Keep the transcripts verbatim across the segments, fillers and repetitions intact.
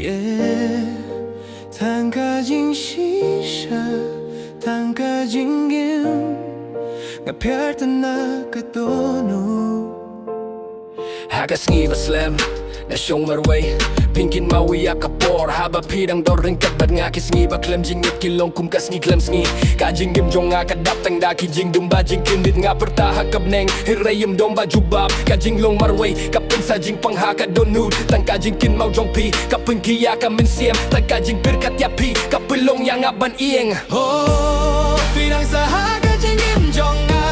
Yeah, tang ka jingshisha, tang ka jingim, nga pyrta na ka dohnud. Ha ka sngi ba slem, nga shong marwei, phin kynmaw ïa ka por haba phi dang don ryngkat bad nga. Ki sngi ba khlem jingngeit ki long kum ka sngi khlem sngi. Ka jingim jong nga ka dap tang da ki jingdum ba jingkyndit, nga pyrta ha ka bneng, hynrei ym don ba jubab. Ka jinglong marwei ka pynsa jingpang ha ka dohnud, tang ka jingkynmaw jong phi ka pynkhih ïa ka mynsiem, tang ka jingpyrkhat ïa phi ka pynlong ïa nga ban ïeng. Oh, phi dang sah ha ka jingim jong nga,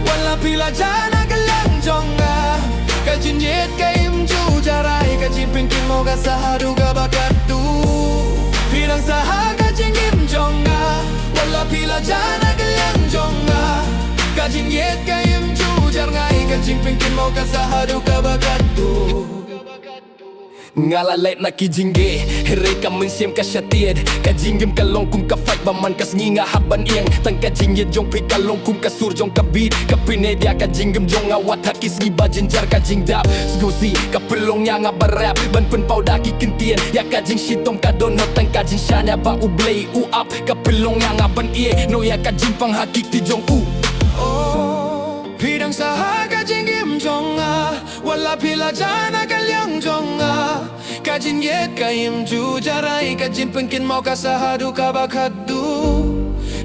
wat la phi la jah na ka liang jong nga. Ka jingngeit ka im ju jar ai, ka jingpynkynmaw ka sah haduh kaba khatduh. Phi dang sah ha ka jingim jong nga, wat la phi la jah na ka liang jong nga. Ka jingngeit ka im ju jar ai, ka jingpynkynmaw ka sah haduh kaba khatduh. Nga la leit na ki jingeh, hynrei ka mynsiem ka shatied. Ka jingim ka long kum ka fight ba man ka sngi nga hap ban ïeng. Tang ka jingngeit jong phi ka long kum ka sur jong ka beat, ka pynneh ïa ka jingim jong nga wat ha ki sngi ba jynjar. Ka jingdap sngewsih ka pynlong ïa nga ban rap, ban pynpaw da ki kyntien ïa ka jingshitom ka dohnud. Tang ka jingshaniah ba U Blei u ap ka pynlong ïa nga ban ïehnoh ïa ka jingpang ha ki kti jong u. Oh, phi dang sah ha ka jingim jong nga, wat la phi la jah na ka liang jong nga. Ka jingngeit ka im ju jar ai, ka jingpynkynmaw ka sah haduh kaba khatduh.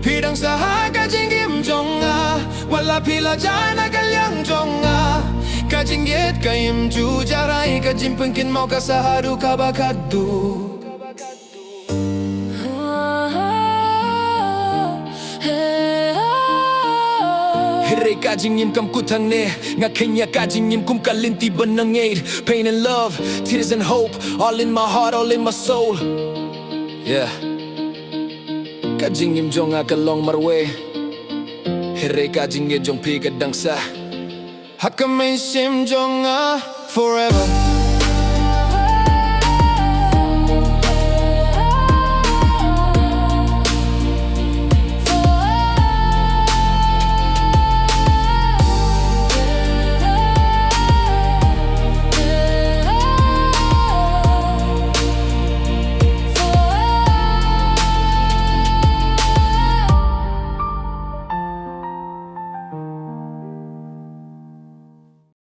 Phi dang sah ha ka jingim jong nga, wat la phi la jah na ka liang jong nga. Ka jingngeit ka im ju jar ai, ka jingpynkynmaw ka sah haduh kaba khatduh. Hynrei ka jingim kam kut hangne, nga kheiñ ïa ka jingim kum ka lynti ba nang ngeit. Pain and love, tears and hope, all in my heart, all in my soul. Yeah. Ka jingim jong nga ka long marwei, hynrei ka jingngeit jong phi ka dang sah ha ka mynsiem jong nga forever.